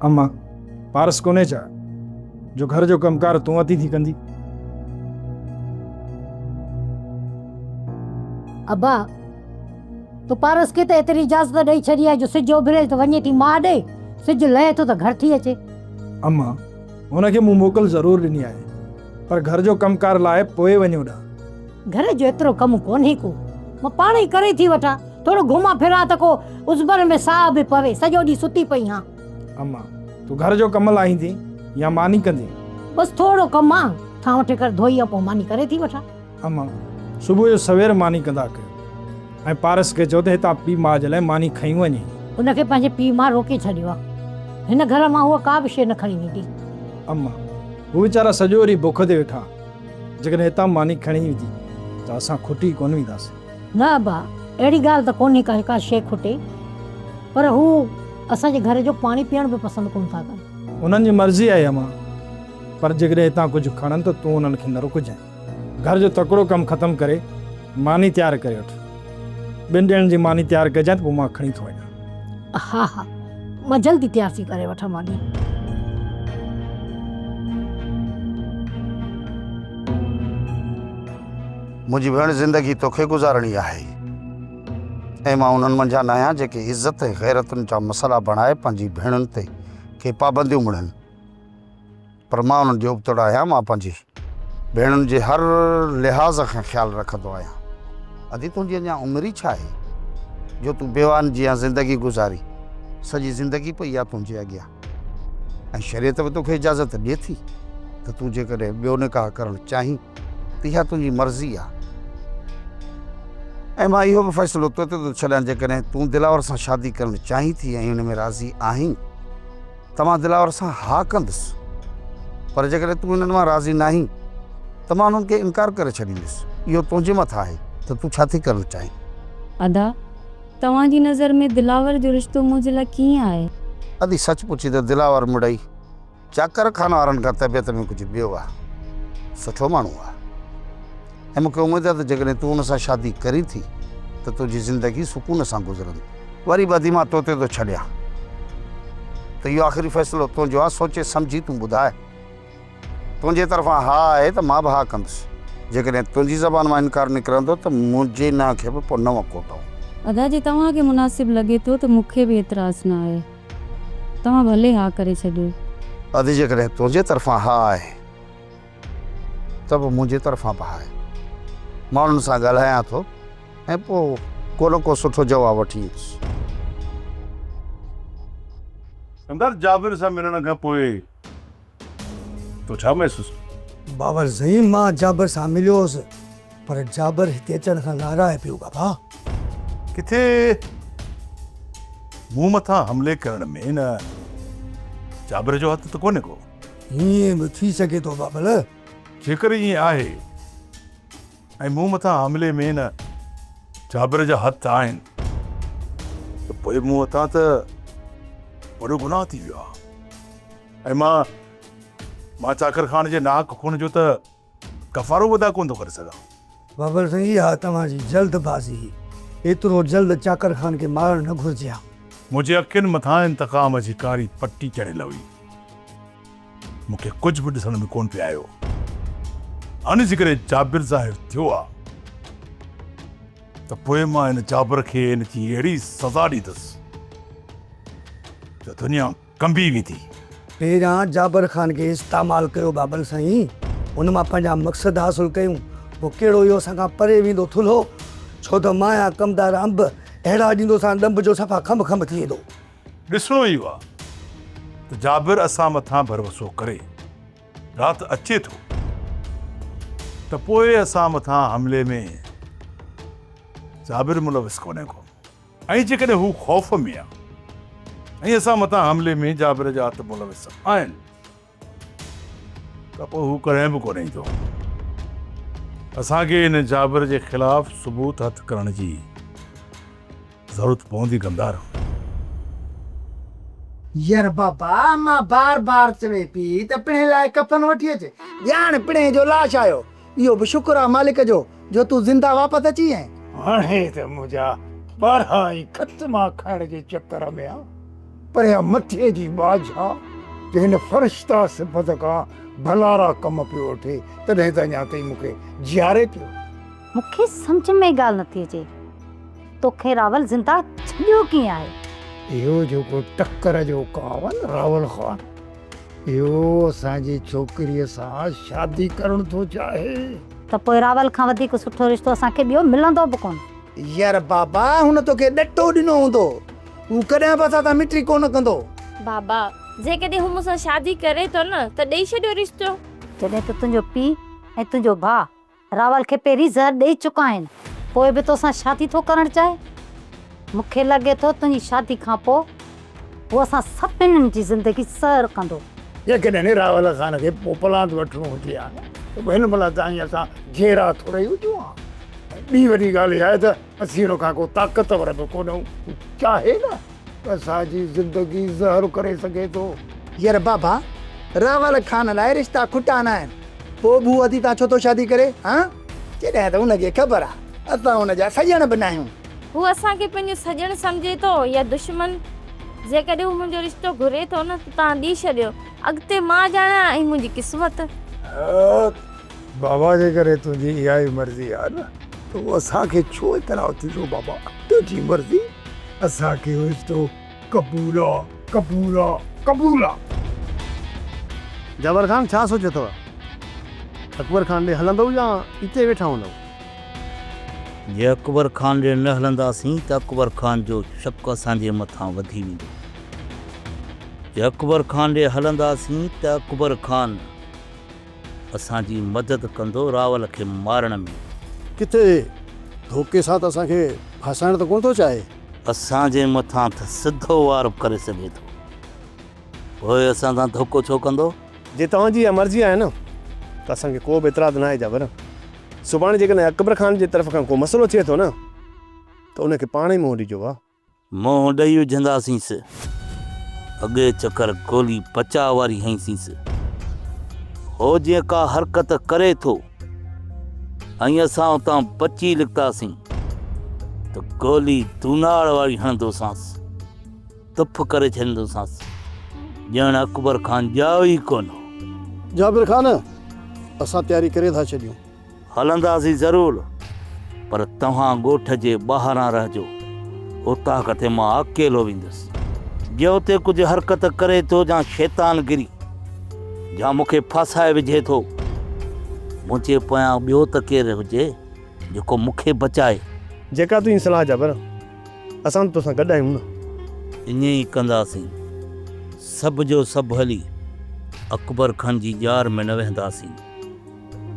اما، پارس ڪونهي ڇا، جو گهر جو ڪم ڪار تون اٿي ٿي ڪندي؟ ابا، تو پارس کي ته ايتري اجازت ڏئي ڇڏي آهي جو سج اڀري ته وڃي ٿي ماء ڏي، سج لهي ٿو ته گهر ٿي اچي. اما، هن کي مون موڪل ضرور ڏني آهي، پر گهر جو ڪم ڪار لاهي پوء وڃي اوڏانهن. گهر جو ايترو ڪم ڪونهي ڪو، مان پاڻ ئي ڪري ٿي وٺان. ٿورو گهمان ڦران ته ڪو عضبن ۾ ساهه به پوي، سڄو ڏينهن ستي پئي هان. اما، تون گهر جو ڪم لاهيندين يا ماني ڪندين؟ بس ٿورو ڪم آ، ٿانو ٺڪر ڌوئي ۽ پوء ماني ڪري ٿي وٺان. اما، صبح جو سوير ماني ڪندا ڪيو ۽ پارس کي چئو ته هتان پيء ماء جي لاء ماني کڻي وڃي. ان کي پنهنجي پيء ماء روڪي ڇڏيو آ. هن گهر مان هوء ڪا به شيء نه کڻي ويندي. اما، هو ويچارا سڄو ڏينهن بک تي ويٺا. جيڪڏهن هتان ماني کڻي ويندي ته اسان کٽي ڪونه وينداسين. نه ابا، اهڙي ڳالهه ته ڪونهي ڪا ڪا شيء کٽي، پر هو اسان جي گهر جو پاڻي پيئڻ به پسند ڪونه ٿا ڪن. انهن جي مرضي آهي امان، پر جيڪڏهن هتان ڪجهه کڻن ته تون انهن کي نه روڪجانء. گهر جو تڪڙو ڪم ختم ڪري ماني تيار ڪري وٺ. ٻن ڄڻن جي ماني تيار ڪجانء ته پوء مان کڻي ٿو وڃان. ها ها، مان جلدي تيار ٿي ڪري وٺان ماني. منهنجي ڀيڻ زندگي توکي گذارڻي آهي ۽ مان انهن منجهان ناهيان جيڪي عزت ۽ غيرتن جا مسئلا بڻائي پنهنجي ڀيڻن تي ڪي پابنديون مڙهن پر مان انهن جي ابتڙ آهيان مان پنهنجي ڀيڻن جي هر لحاظ کان خيال رکندو آهيان ادي تنهنجي اڃا عمر ئي ڇا آهي جو تون بيواهن جيان زندگي گذاري سڄي زندگي پئي آهي تنهنجي اڳيان ۽ شريعت به توکي اجازت ڏئي ٿي ته تون جيڪڏهن ٻيو نڪاح ڪرڻ چاهين ته اها تنهنجي مرضي آهي ۽ مان اهو به فيصلو تو تي ٿو ڇڏيان جيڪڏهن تون دلاور سان شادي ڪرڻ چاهين ٿي ۽ ان ۾ راضي آهين ته مان دلاور سان ها ڪندس پر جيڪڏهن تون انهن مان راضي ناهين ته مان انهن کي انڪار ڪري ڇڏيندس. اهو تنهنجي مٿان آهي ته تون ڇا ٿي ڪرڻ چاهين. ادا، توهان جي نظر ۾ دلاور جو رشتو منهنجي لاء ڪيئن آهي؟ ادي سچ پڇين ته دلاور مڙئي چاڪر خان وارن کان طبيعت ۾ ڪجهه ٻيو آهي. سٺو ماڻهو آهي ۽ مون کي اميد آهي ته جيڪڏهن تون ان سان شادي ڪرين ٿي ته تنهنجي زندگي سڪون سان گذرندي. وري به ادي مان تو تي ٿو ڇڏيان ته اهو آخري فيصلو تنهنجو آهي، سوچي سمجهي تون ٻڌاء. تنهنجي طرفان ها آهي ته مان به ها ڪندس. جيڪڏهن تنهنجي زبان مان انڪار نڪرندو ته منهنجي نانء کي به پوء نون ڪوٽ هوندو. ادا جي توهان کي مناسب لڳي ٿو ته مون کي به اعتراض نه آهي. توهان ڀلي ها ڪري ڇڏيو. ادي جيڪڏهن تنهنجي طرفان ها آهي ته به منهنجي طرفان به ها آهي. مان انهن سان ڳالهايان ٿو ۽ پوء ڪو نه ڪو سٺو جواب وٺي ايندس. سردار جابر سان ملڻ کان پوء تو ڇا محسوس ڪيو؟ بابر سائين مان جابر سان مليو هوس پر جابر هتي اچڻ کان لارائي پيو بابا. ڪٿي مون مٿان حملي ڪرڻ ۾ ان جابر جو هٿ ته ڪونهي ڪو؟ ائين به ٿي سگهي ٿو بابل. جيڪر ائين آهي ۽ مون مٿان حملي ۾ ان جابر جا هٿ آهن ته پوء مون هٿان ته وڏو گناهه ٿي ويو آهي. ۽ مان، مان چاڪر خان جي ناحق خون جو ته ڪفارو به ادا ڪونه ٿو ڪري سگهان. بابر سائين اها توهان جي جلد بازي هئي. ايترو جلد چاڪر خان کي مارڻ نه گهرجي ها. منهنجي اکين مٿان انتقام جي ڪاري پٽي چڙهيل هئي. مون کي ڪجهه به ڏسڻ ۾ ڪونه پئي آيو. هاڻي جيڪڏهن جابر ظاهر ٿيو آ ته پوء مان هن جابر کي هن جي اهڙي سزا ڏيندس جو دنيا ڪنبي ويندي. پهريان جابر خان کي استعمال ڪيو بابل سائين ان مان پنهنجا مقصد حاصل ڪيون پوء ڪهڙو اهو اسان کان پري ويندو ٿلهو ڇو ته مان آهيان ڪمدار انب اهڙا ڏيندوسان ڏنڀ جو صفا کنڀ کنڀ ٿي ويندو. ڏسڻو اهو آ ته جابر اسان مٿان ڀروسو ڪري رات اچي ٿو ته پوء اسان مٿان حملي ۾ جابر ملوث ڪونهي ڪو. ۽ جيڪڏهن هو خوف ۾ آ ۽ اسان مٿان حملي ۾ جابر جا هٿ ملوث آهن ته پوء هو ڪڏهن به ڪونه ايندو. اسان کي ان جابر جي خلاف ثبوت هٿ ڪرڻ جي ضرورت پوندي گندار. ير بابا امان بار بار چوي پي ته پڻهين لاء ڪفن وٺي اچ. ڄاڻ پڻهين جو لاش آيو. اهو به شڪر آ مالڪ جو، جو تون زنده واپس اچي آئين. هاڻي ته منهنجا ٻارهن ئي خط مان کائڻ جي چڪر ۾ آ. پر اها مٿي جي ٻاجهه آ جو هن فرشتا صفت کان ڀلارا ڪم پيو وٺي، تڏهن ته اڃا تائين مون کي جياري پيو. مون کي سمجهه ۾ ڳالهه نٿي اچي، توکي راول زنده ڇڏيو ڪيئن آهي؟ اهو جيڪو ٽڪر جو ڪانء آ نه راول خان، اهو اسان جي ڇوڪريء سان شادي ڪرڻ ٿو چاهي. ته پوء راول کان وڌيڪ سٺو رشتو اسان کي ٻيو ملندو به ڪونه. يار بابا هن توکي ڏٽو ڏنو هوندو. هو ڪڏهن به اسان سان مٽي ڪونه ڪندو. بابا جيڪڏهن هو مون سان شادي ڪري ٿو نه ته ڏئي ڇڏيو رشتو. جڏهن ته تنهنجو پيء ۽ تنهنجو ڀاء راول کي پهرين زهر ڏئي چڪا آهن، پوء به توسان شادي ٿو ڪرڻ چاهي؟ مون کي لڳي ٿو تنهنجي شادي کان پوء هو اسان سڀني جي زندگي زهر ڪندو. جيڪڏهن راول خان کي پوپلانت وٺڻو هجي ها نه ته پوء هن مهل تائين اسان جيئرا ٿورئي هجون ها. ۽ ٻي وڏي ڳالهه اها آهي ته اسين هن کان ڪو طاقتور به ڪونه آهيون. هو چاهي نه ته اسان جي زندگي زهر ڪري سگهي ٿو. يار بابا راول خان لاء رشتا کٽا نه آهن. پوء به هو ادي تان ڇو ٿو شادي ڪري؟ هان؟ جڏهن ته هن کي خبر آ اسان هن جا سڄڻ به ناهيون. هو اسان کي پنهنجو سڄڻ سمجهي ٿو يا دشمن؟ جيڪڏهن هو منهنجو رشتو گهري ٿو نه ته توهان ڏئي ڇڏيو. اڳتي مان ڄاڻان ۽ منهنجي قسمت. بابا جيڪڏهن تنهنجي اها ئي مرضي آ نه ته پوء اسان کي ڇو اعتراض ٿيندو بابا تنهنجي مرضي اسان کي اهو رشتو قبول آ قبول آ قبول آ. جبر خان ڇا سوچيو اٿو؟ اڪبر خان ڏي هلندؤ يا اتي ويٺا هوندؤ؟ جي اڪبر خان ڏي نه هلنداسين ته اڪبر خان جو شڪ اسان جي مٿان وڌي ويندو. جي اڪبر خان ڏي هلنداسين ته اڪبر خان اسان جي مدد ڪندو راول کي مارڻ ۾. ڪٿي ڌوڪي سان ته اسان کي ڦاسائڻ ته ڪونه ٿو چاهي؟ اسان جي مٿان ته سڌو وار به ڪري سگهي ٿو. پوء اسان سان ڌوڪو ڇو ڪندو؟ جي توهان جي اها مرضي آهي نه ته اسان کي ڪو به اعتراض ناهي جابر. سڀاڻي جيڪڏهن اڪبر خان جي طرف کان ڪو مسئلو ٿئي ٿو نه ته ان کي پاڻ ئي منهن ڏجو ها. منهن ڏئي وجهنداسينس. اڳي چڪر گولي بچاء واري هنئيسينس. هو جيئن ڪا حرڪت ڪري ٿو ۽ اسان اتان بچي نڪتاسين ته گولي دوناڙ واري هڻندوسانس. تف ڪري ڇڏيندوسانس. ڄڻ اڪبر خان ڄائو ئي ڪونه هو. جابر خان، اسان تياري ڪري ٿا ڇڏيون. هلنداسين ضرور، پر توهان ڳوٺ جي ٻاهران رهجو، اوطاق تي مان اڪيلو ويندس. جي اتي ڪجهه حرڪت ڪري ٿو جا شيطان گري، جا مون کي ڦاسائي وجهي ٿو. منهنجي پويان ٻيو ته ڪير هجي، جيڪو مون کي بچائي. جيڪا تنهنجي صلاح جابر، اسان ته توسان گڏ آهيون نه. ائين ئي ڪنداسين. سڀ جو سڀ هلي اڪبر خان جي ڄار ۾ نه ويهنداسين.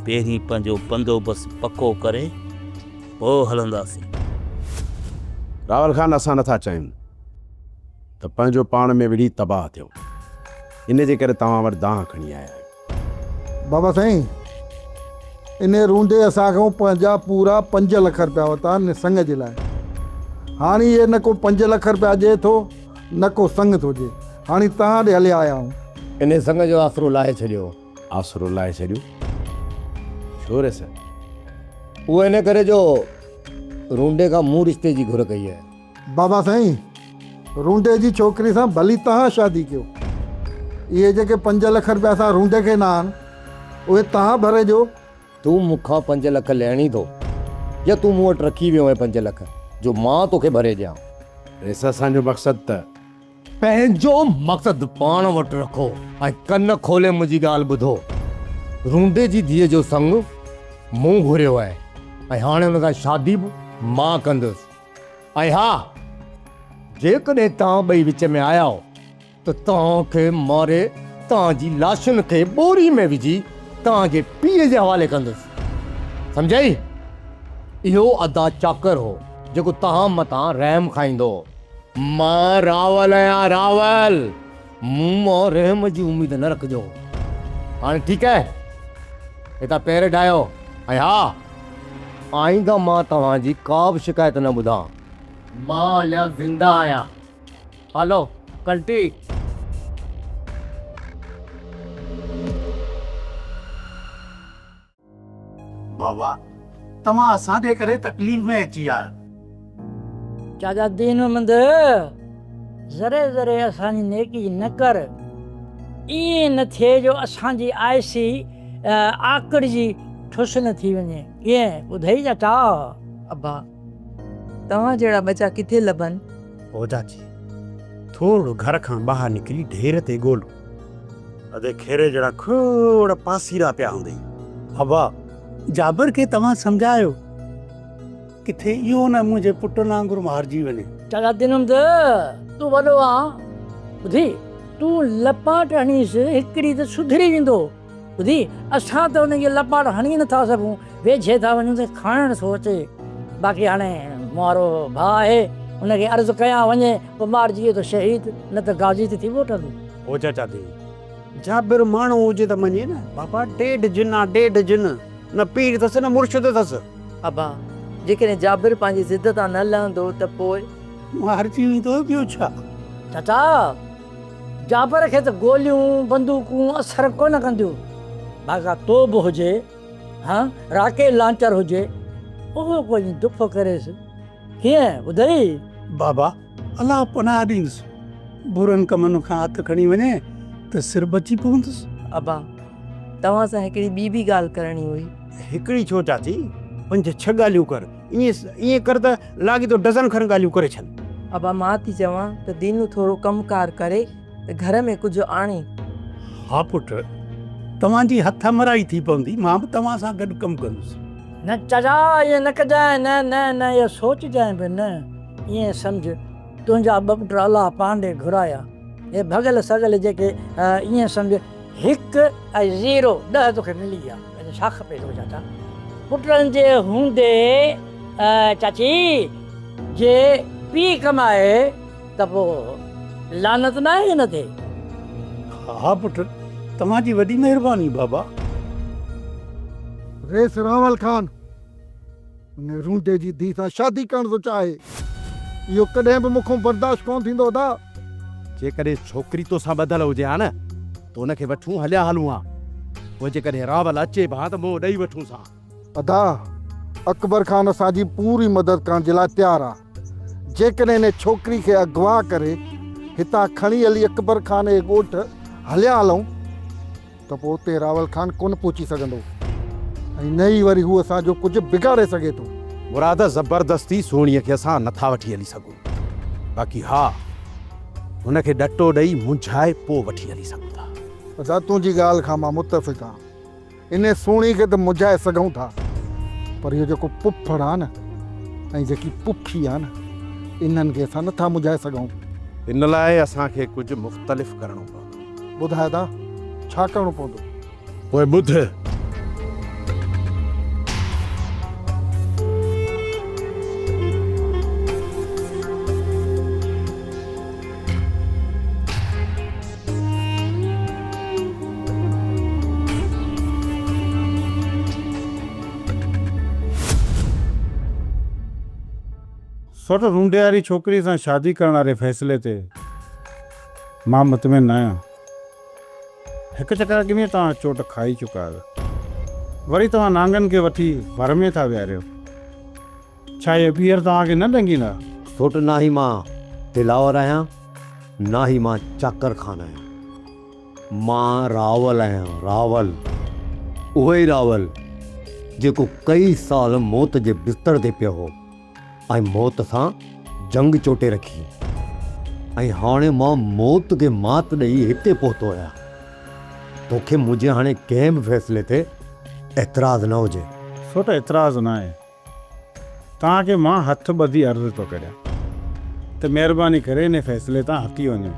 پهرين پنهنجو بندوبست پڪو ڪري پوء هلنداسين. راول خان اسان نٿا چاهيون ته پنهنجو پاڻ ۾ وڙهي تباهه ٿيو ان جي ڪري توهان وٽ دانهن کڻي آيا آهيون. بابا سائين انهي رونڊي اسان کان پنهنجا پورا 5 لک رپيا ورتا آهن سڱ جي لاء هاڻي هي نه ڪو 5 لک رپيا ڏئي ٿو نه ڪو سڱ ٿو ڏئي هاڻي توهان ڏي هليا آيا آهيون. انهي سڱ جو آسرو لاهي ڇڏيو. آسرو لاهي ڇڏيو؟ ڇو ريس؟ اهو ان ڪري جو رونڊي کان مون رشتي جي گهر ڪئي آهي. بابا سائين، رونڊي جي ڇوڪري سان ڀلي توهان شادي ڪيو. اهي جيڪي 5 لک رپيا اسان رونڊي کي ڏنا آهن، اهي توهان ڀري ڏيو. تون مون کان 5 لک لهڻي ٿو يا تون مون وٽ رکي ويو آهين 5 لک جو مان توکي ڀري ڏيان؟ ريس اسان جو مقصد ته. پنهنجو مقصد پاڻ وٽ رکو ۽ ڪن کولي منهنجي ڳالهه ٻڌو. رونڊي جي ڌيء جو سڱ مون گهريو آهي ۽ هاڻي ان سان شادي به مان ڪندس. ۽ ها، جيڪڏهن توهان ٻئي وچ ۾ آيائو ته توهان کي ماري توهان جي لاشن کي ٻوري ۾ وجهي توهان جي پيء جي حوالي ڪندس. سمجهئي؟ اهو ادا چاڪر هو جيڪو توهان مٿان رحم کائيندو هو. مان راول آهيان راول، مون مان رحم جي اميد نه رکجو. هاڻي ٺيڪ آهي؟ هتان پير ڊاهيو ۽ ها، آئنده مان توهان جي ڪا به شڪايت نه ٻڌان. مان اڃا زنده آهيان. هلو ڪلٽي. بابا توهان اسان جي ڪري تڪليف ۾ اچي ويا آهيو. چاچا دين محمد، ذري ذري اسان جي نيڪي نه ڪر، ائين نه ٿئي جو اسان جي آئسي آڪڙجي ٺس نه ٿي وڃي. ڪيئن ٻڌئي چاچا؟ ابا، توهان جهڙا ٻچا ڪٿي لڀن؟ او چاچي، ٿورڙو گهر کان ٻاهر نڪري ڍير تي ڳول. ادي کيري جهڙا کوڙ پاسيرا پيا هوندئي. ابا، جابر کي توهان سمجهايو. ڪٿي اهو نه منهنجي پٽن وانگر مارجي وڃي. چاچا ڏنم ته تون وڏو آن، ٻڌي تون لپاٽ هڻيس هڪڙي ته سڌري ويندو، ٻڌي اسان ته هن کي لپاٽ هڻي نه ٿا سگهون، ويجهي ٿا وڃون ته کائڻ ٿو اچي، باقي هاڻي مون وارو ڀاء آهي ان کي عرض ڪيان وڃي پوء مارجي ويو ته شهيد نه ته غازي ته ٿي موٽندو. او چاچا دين جابر ماڻهو هجي ته مڃي نه بابا ڏيڍ جن آ ڏيڍ جن نه پير اٿس نه مرشد اٿس. ابا، جيڪڏهن جابر پنهنجي ضد تان نه لهندو ته پوء؟ مارجي ويندو ٻيو ڇا؟ چاچا، جابر کي ته گوليون، بندوقون اثر ڪونه ڪنديون. باقا توب هجي، ها راڪيٽ لانچر هجي، اهو ڪو ائين دڦ ڪريس. ڪيئن ٻڌئي؟ بابا، الله پناهه ڏيندس. برن ڪمن کان هٿ کڻي وڃي ته سر بچي پوندس. ابا، توهان سان هڪڙي ٻي به ڳالهه ڪرڻي هئي. هڪڙي ڇو چاچي، پنج ڇهه ڳالهيون ڪر. ائين ائين ڪر ته لاڳيتو ڊزن کن ڳالهيون ڪري ڇڏ. ابا مان ٿي چوان ته دينو ٿورو ڪم ڪار ڪري ته گهر ۾ ڪجهه آڻي. ها پٽ، توهان جي هٿ همراهي ٿي پوندي، مان به توهان سان گڏ ڪم ڪندس. نه چاچا ائين نه ڪجانء، نه نه نه اهو سوچجانء به نه، ائين سمجهه تنهنجا ٻه پٽ الله پاڻ ڏي گهرايا. هي ڀڳل سڳل جيڪي ائين سمجهه هڪ ۽ زيرو ڏهه توکي ملي ويا اڃا ڇا کپي توکي چاچا پٽن جي هوندي چاچي جي پيء ڪمائي ته پوء لعنت ناهي هن تي. ها پٽ توهان جي وڏي مهرباني بابا. رئيس راول خان ان رونڊي جي ڌيء سان شادي ڪرڻ ٿو چاهي. اهو ڪڏهن به مون کان برداشت ڪونه ٿيندو ادا. جيڪڏهن ڇوڪري توسان ٻڌل هجي ها نه ته ان کي وٺون هليا هلون ها. پوء جيڪڏهن راول اچي به ها ته منهن ڏئي وٺونس ها. ادا، اڪبر خان اسان جي پوري مدد ڪرڻ جي لاء تيار آ. جيڪڏهن ان ڇوڪري کي اغوا ڪري هتان کڻي هلي اڪبر خان جي ڳوٺ هليا هلون ته پوء اتي راول خان ڪونه پهچي سگهندو ۽ نه ئي وري هو اسان جو ڪجهه بگاڙي سگهي ٿو. مراد، زبردستي سهڻيء کي اسان نٿا وٺي هلي سگهون. باقي ها، هن کي ڏٽو ڏئي منجهائي پوء وٺي هلي سگهون ٿا. ادا تنهنجي ڳالهه کان مان متفق آهيان. انهي سهڻي کي ته منجهائي سگهون ٿا پر اهو جيڪو پڦڙ آهي نه ۽ جيڪي پڦي آهي نه انهن کي اسان نٿا منجهائي سگهون. ان لاء اسان کي ڪجهه مختلف ڪرڻو پوندو. ٻڌاء ادا ڇا ڪرڻو پوندو؟ پوء ٻڌ. سوٽ رونڊي واري ڇوڪري سان شادي ڪرڻ واري فيصلي تي مان مطمئن ناهيان. هڪ چڪر اڳ ۾ توهان چوٽ کائي چڪا آهيو. وري توهان نانگن کي وٺي ڀر ۾ ٿا ويهاريو. ڇا اهي ٻيهر توهان کي نه ڏنگيندا؟ سوٽ نه ئي مان دلاور آهيان نه ئي مان چاڪر خان آهيان. مان راول آهيان راول. اهو ئي راول جيڪو ڪئي سال موت جي بستر تي پيو هو. ۽ موت سان جنگ چوٽي رکي ۽ هاڻي مان موت کي مات ڏئي هتي پهتو آهيان. توکي منهنجي هاڻي ڪنهن به فيصلي تي اعتراض نه هجي. سوٽ اعتراض ناهي. توهان کي مان هٿ ٻڌي عرض ٿو ڪريان ته مهرباني ڪري ان فيصلي تان هٽي وڃو.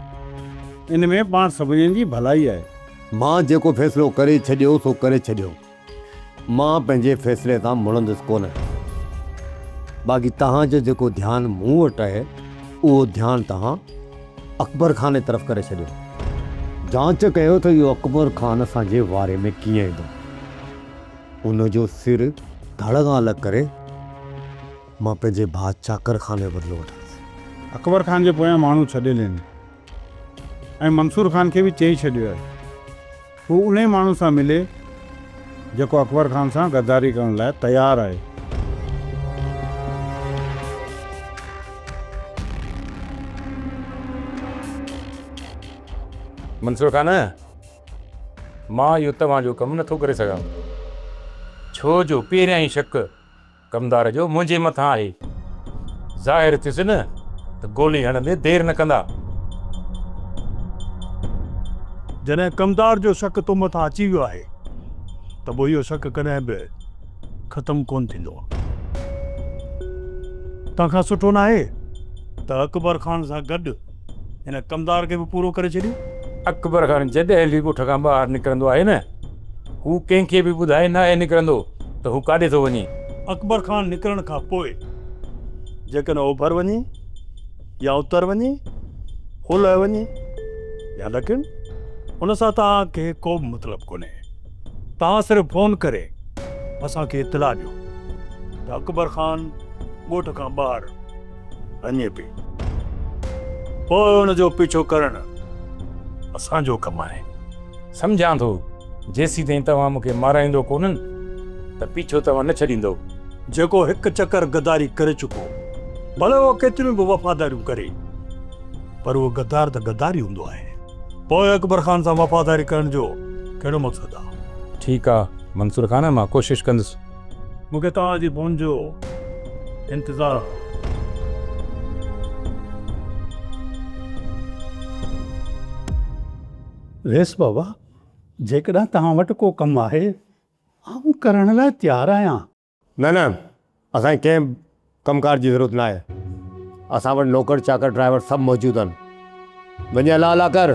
ان ۾ پاڻ سڀني جي ڀلائي آهي. مان جيڪو فيصلو ڪري ڇڏيو سو ڪري ڇڏيو. مان پنهنجي فيصلي تان مڙندس ڪونه. باقي توهان جو جيڪو ڌيان مون وٽ آهي، اهو ڌيان توهان اڪبر خان جي طرف ڪري ڇڏيو. جانچ ڪيو ته اهو اڪبر خان اسان جي واري ۾ ڪيئن ايندو. ان جو سر ڌڙ کان الڳ ڪري مان پنهنجي ڀاء چاڪر خان جو بدلو وٺندس. اڪبر خان جي پويان ماڻهو ڇڏيل آهن ۽ منصور خان کي به چئي ڇڏيو آهي. هو انهي ماڻهو سان ملي جيڪو اڪبر خان سان غداري ڪرڻ لاء تيار آهي. منصور خان، مان اهو توهان جو ڪم نٿو ڪري سگهان، ڇو جو پهريان ئي شڪ ڪمدار جو منهنجي مٿان آهي. ظاهر ٿيس نه ته گولي هڻندي دير نه ڪندا. جڏهن ڪمدار جو شڪ تو مٿان اچي ويو آهي ته پوء اهو شڪ ڪڏهن به ختم ڪونه ٿيندو. تنهن کان سٺو ناهي ته اڪبر خان سان گڏ هن ڪمدار کي به پورو ڪري ڇڏيون. اڪبر خان جڏهن به ڳوٺ کان ٻاهر نڪرندو آهي نه، هو ڪنهن کي به ٻڌائي ناهي نڪرندو ته هو ڪاڏي ٿو وڃي. اڪبر خان نڪرڻ کان پوء جيڪڏهن اوڀر وڃي يا اتر وڃي، اولهه وڃي يا ڏکڻ، ان سان توهان کي ڪو به مطلب ڪونهي. توهان صرف فون ڪري اسان کي اطلاع ڏيو ته اڪبر خان ڳوٺ کان ٻاهر وڃي پئي. پوء ان جو پيڇو ڪرڻ اسان جو ڪم آهي. سمجهان ٿو، جيسيتائين توهان مون کي مارائيندو ڪونهن ته پيڇو توهان نه ڇڏيندؤ. جيڪو هڪ چڪر غداري ڪري چڪو، ڀلي اهو ڪيتريون به وفاداريون ڪري، پر اهو غدار ته غدار ئي هوندو آهي. پوء اڪبر خان سان وفاداري ڪرڻ جو ڪهڙو مقصد آ؟ ٺيڪ آ منصور خان، مان ڪوشش ڪندس. مون کي توهان جي فون جو انتظار آ. رئيس بابا، جيڪڏهن توهان وٽ ڪو ڪم آهي، آئون ڪرڻ لاء تيار آهيان. نه نه، اسان کي ڪنهن ڪم ڪار جي ضرورت ناهي. اسان وٽ نوڪر چاڪر ڊرائيور سڀ موجود آهن. وڃي الله الله ڪر،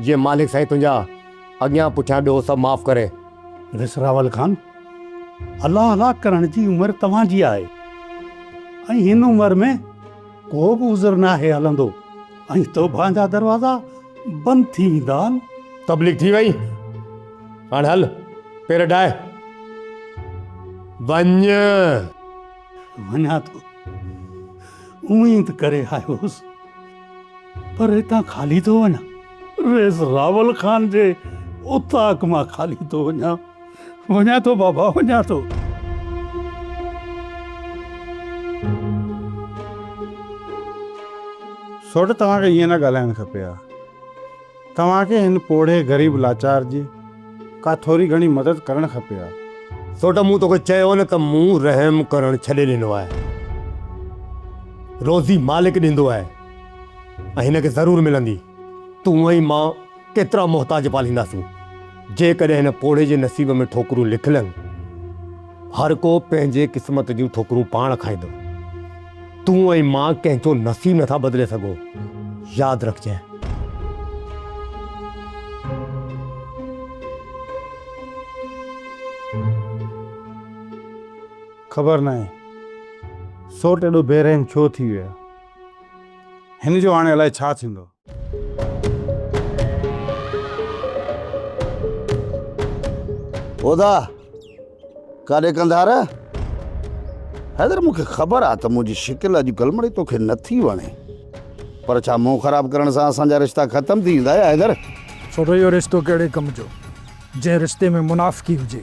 جيئن مالڪ سائين تنهنجا اڳيان پٺيان ڏوهه سڀ معاف ڪري. رئيس راول خان، الله الله ڪرڻ جي عمر توهان جي آهي ۽ هن عمر ۾ ڪو به عذر ناهي هلندو ۽ توبه جا دروازا بند ٿي ويندا آهن. تبليغ ٿي وئي، هاڻ هل پير ڊاهه وڃ. وڃان ٿو، اميد ڪري آيو هوس، پر هتان خالي ٿو وڃان. رئيس راول خان جي اوطاق مان خالي ٿو وڃان. وڃان ٿو بابا وڃان ٿو. سوٽ توهان کي ائين نه ڳالهائڻ کپي ها. توهان کي هن پوڙهي غريب لاچار جي ڪا ٿوري گهڻي مدد ڪرڻ کپي ها. سوٽ مون توکي چيو نه ته مون رحم ڪرڻ ڇڏي ڏنو آهي. روزي مالڪ ڏيندو آهي ۽ هن کي ضرور ملندي. تون ۽ مان ڪيترا محتاج پالينداسين. جيڪڏهن هن پوڙهي جي نصيب ۾ ٺوڪرون لکيل آهن. هر ڪو پنهنجي قسمت جون ٺوڪرون پاڻ کائيندو. تون ۽ مان ڪنهن جو نصيب نٿا بدلي سگهو. ياد رکجانء. خبر ناهي سوٽ ايڏو بي رحم ڇو ٿي ويو آهي. هن جو هاڻي الائي ڇا ٿيندو. هودا، ڪاڏي ڪنڌار؟ حيدر مون کي خبر آ ته منهنجي شڪل اڄ ڪلهه مڙئي توکي نٿي وڻي، پر ڇا منهن خراب ڪرڻ سان اسان جا رشتا ختم ٿي ويندا يا حيدر؟ سوٽ اهو رشتو ڪهڙي ڪم جو، جنهن رشتي ۾ منافقي هجي،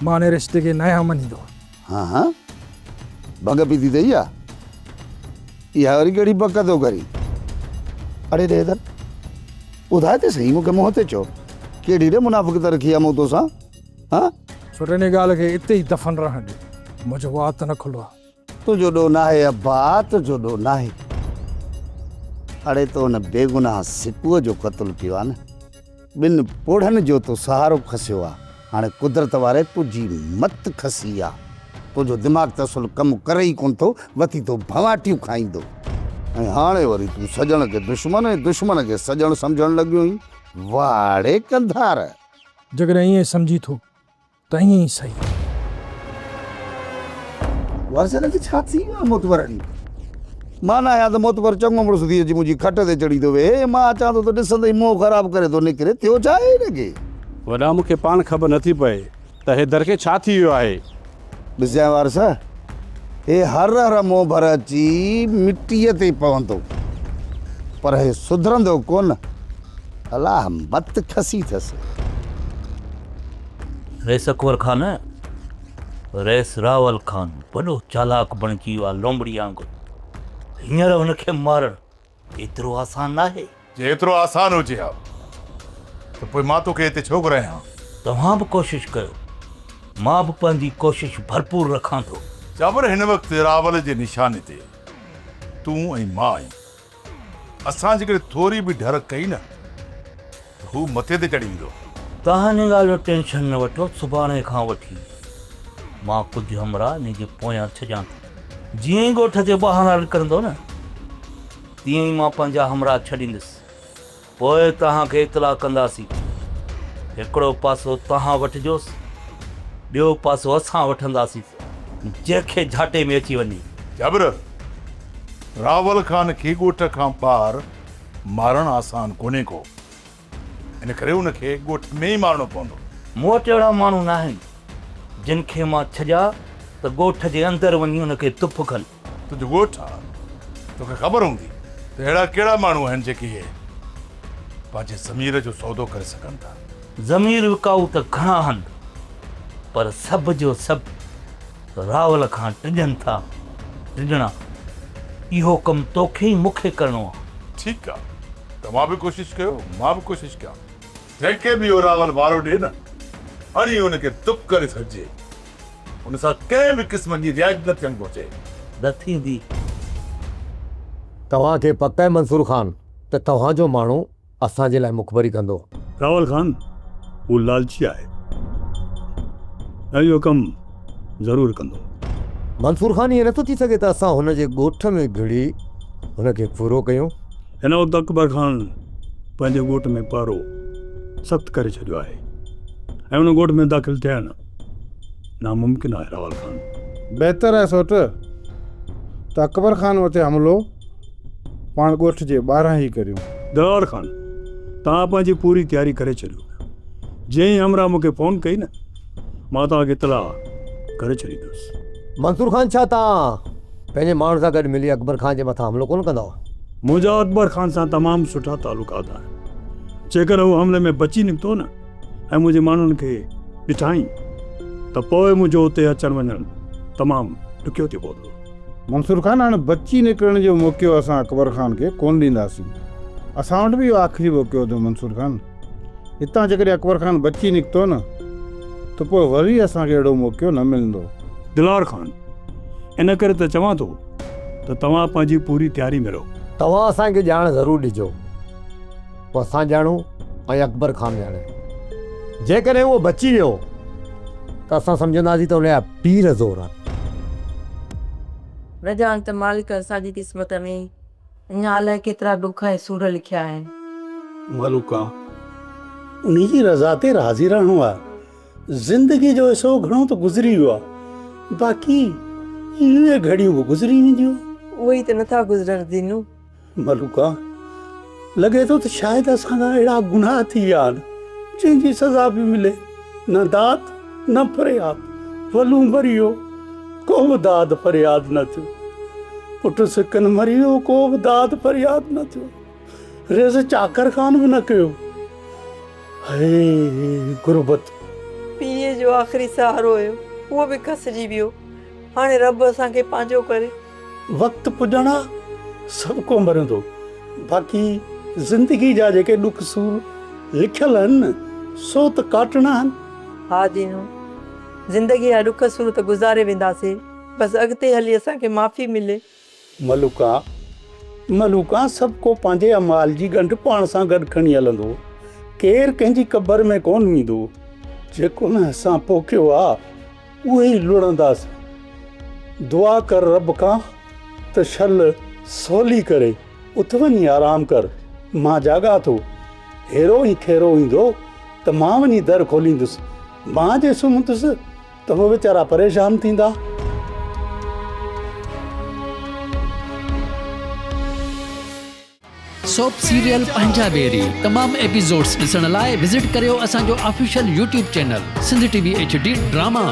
مان ان رشتي کي ناهيان مڃيندو. ها ها، ڀنگ پيتي اٿئي ڇا؟ اها وري ڪهڙي بڪ ٿو ڪرين؟ اڙي ڏي حيدر، ٻڌاء ته سهي مون کي منهن تي چئو، ڪهڙي ڏي منافقت رکي آ مون توسان؟ ها؟ سوٽ ان ڳالهه کي اتي ئي دفن رهڻ ڏي، منهنجو وات نه کلواء. تنهنجو ڏوهه ناهي ابا، تنهنجو ڏوهه ناهي. اڙي تو ان بيگناهه سڪوء جو قتل ڪيو آ نه، ٻن پوڙهن جو تو سهارو کسيو آ، هاڻي قدرت واري تنهنجي مت کسي آ. تنهنجو دماغ ته اصل ڪم ڪري ئي ڪونه ٿو، وتي ٿو ڀنواٽيون کائيندو. ۽ هاڻي وري تون سڄڻ کي دشمن ۽ دشمن کي سڄڻ سمجهڻ لڳيو آهين. واهه ڙي ڪنڌار! جيڪڏهن ائين سمجهين ٿو ته ائين ئي سهي. وارثن کي ڇا ٿي ويو آهي معتبرن؟ مان نه آهيان ته معتبر چڱو مڙس ٿي اچي منهنجي کٽ تي چڙهي ٿو ويهي ۽ مان اچان ٿو ته ڏسندي ئي منهن خراب ڪري ٿو نڪري. ٿيو ڇا آهي هن کي؟ وڏا مون کي پاڻ خبر نه ٿي پئي ته حيدر کي ڇا ٿي ويو آهي. ڏسجانء وارث، هي هر هر منهن ڀر اچي مٽيء تي پوندو، پر هي سڌرندو ڪونه. الله مت کسي ٿس. رئيس اڪبر خان، رئيس راول خان وڏو چالاڪ بڻجي ويو آهي لومڙي وانگر. هينئر هن کي مارڻ ايترو آسان ناهي. جي ايترو آسان هجي ها ته پوء مان توکي هتي ڇو گهرايان ها؟ توهان به ڪوشش ڪيو، مان به پنهنجي ڪوشش ڀرپور رکان ٿو. جابر هن وقت راول جي نشاني تي تون ۽ مان آهيون. اسان جيڪڏهن ٿوري به ڍر ڪئي نه ته هو مٿي تي چڙهي ويندو. توهان ان ڳالهه جو ٽينشن نه وٺو، سڀاڻي کان وٺي مان ڪجهه همراهه انهي جي پويان ڇڏيان ٿو. جيئن ئي ڳوٺ جي ٻاهران نڪرندو نه تيئن ئي مان پنهنجا همراهه ڇڏيندس. پوء توهان کي اطلاع ڪنداسين. هڪڙو پاسو توهان وٺجوس، ٻيو پاسو اسان وٺنداسين، جنهن کي جهاٽي ۾ اچي وڃي. جابر، راول خان کي ڳوٺ کان ٻاهر مارڻ آسان ڪونهي ڪو، ان ڪري ان کي ڳوٺ ۾ ئي مارڻو پوندو. مون وٽ اهڙا ماڻهو ناهن، جن کي مان ڇڏيان ته ڳوٺ جي اندر وڃي ان کي تف ڪن. تنهنجو ڳوٺ آ، توکي خبر هوندي ته اهڙا ڪهڙا ماڻهو آهن جيڪي پنهنجي ضمير جو سودو ڪري سگهن ٿا. ضمير وڪائو ته گهڻا آهن، پر سڀ جو سڀ راول کان ڊڄن ٿا. ڊڄڻا، اهو ڪم توکي ۽ مون کي ڪرڻو آ. ٺيڪ آ، توهان به ڪوشش ڪيو، مان به ڪوشش ڪيان. جنهن کي به اهو راول وارو ڏي نه، هڻي ان کي دپ ڪري ڇڏجي. ان سان ڪنهن به قسم جي رعايت نه ٿيڻ گهرجي. نه ٿيندي. توهان کي پڪ آهي منصور خان ته توهان جو ماڻهو اسان جي لاء مخبري ڪندو. راول خان هو لالچي آهي ۽ اهو ڪم ضرور ڪندو. منصور خان ائين نٿو ٿي سگهي ته اسان هن جي ڳوٺ ۾ گهڙي هن کي پورو ڪيون. هن وقت اڪبر خان پنهنجي ڳوٺ ۾ پهرو سخت ڪري ڇڏيو آهي ۽ ان ڳوٺ ۾ داخل ٿيڻ ناممڪن آهي راول خان. بهتر آهي سوٽ ته اڪبر خان مٿي حملو پاڻ ڳوٺ جي ٻاهران ئي ڪريون. دلاور خان توهان پنهنجي پوري تياري ڪري ڇڏيو. جئين ئي همراهه مون کي فون ڪئي نه مان توهان کي اطلاع ڪري ڇڏيندس. منصور خان ڇا توهان پنهنجي ماڻهن سان گڏ ملي اڪبر خان جي مٿان حملو ڪونه ڪندؤ؟ منهنجا اڪبر خان سان تمام سٺا تعلقات آهن. جيڪڏهن هو حملي ۾ بچي نڪتو نه ۽ منهنجي ماڻهن کي ڏٺائين ته پوء منهنجو اتي اچڻ وڃڻ تمام ڏکيو ٿي پوندو. منصور خان، هاڻ بچي نڪرڻ جو موقعو اسان اڪبر خان کي ڪونه ڏينداسين. اسان وٽ به اهو آخري موقعو اٿو منصور خان. هتان جيڪڏهن اڪبر خان بچي نڪتو نه ته پوء وري اسان کي اهڙو موقعو نه ملندو. دلاور خان، ان ڪري ته چوان ٿو ته توهان پنهنجي پوري تياري ۾ رهو. توهان اسان کي ڄاڻ ضرور ڏجو. پوء اسان ڄاڻون ۽ اڪبر خان ڄاڻي. جيڪڏهن اهو بچي ويو ته اسان سمجهنداسين ته ان جا پير زور آهن. نه ڄاڻ ته مالڪ اسان جي قسمت ۾ اڃا الائي ڪيترا ڏک ۽ سور لکيا آهن. ملوڪا، انهي جي رضا تي راضي رهڻو آهي. زندگي جو حصو گهڻو ته گذري ويو آهي، باقي اهي گهڙيون به گذري وينديون. اهي ئي ته نٿا گذرن دينو. ملوڪا، لڳي ٿو ته شايد اسان کان اهڙا گناهه ٿي ويا آهن، جنهن جي سزا به ملي، نه داد نه فرياد، ولون مري ويو، ڪو به داد فرياد نه ٿيو، پٽ سڪن مري ويو، ڪو به داد فرياد نه ٿيو، ريز چاڪر خان به نه ڪيو، هي غربت. پيء جو آخري سهارو هيو، اهو به کسجي ويو، هاڻي رب اسان کي پنهنجو ڪري. وقت پڄاڻا سڀ ڪو مرندو باقي زندگي جا جيڪي ڏک سور لکيل آهن نه سو ته ڪاٽڻا آهن. ها دينو، زندگي جا ڏک سور ته گذاري وينداسين، بس اڳتي هلي اسان کي معافي ملي. ملوڪا، ملوڪا سڀ ڪو پنهنجي اعمال جي ڳنڍ پاڻ سان گڏ کڻي هلندو، ڪير ڪنهن جي قبر ۾ ڪونه ويندو، جيڪو نه اسان پوکيو آ، اهي ئي لڙنداسين. دعا ڪر رب کان ته شل سولي ڪري. اٿ وڃي آرام ڪر. مان جاڳان ٿو. هيرو ۽ خيرو ايندو ته مان وڃي در کوليندس. مان جي سمهندس ته هو ويچارا پريشان ٿيندا. سوپ سيريل پنهنجا ويري تمام ايپيسوڊس ڏسڻ لاء وزٽ ڪريو اسان جو official YouTube channel Sindh T V H D drama.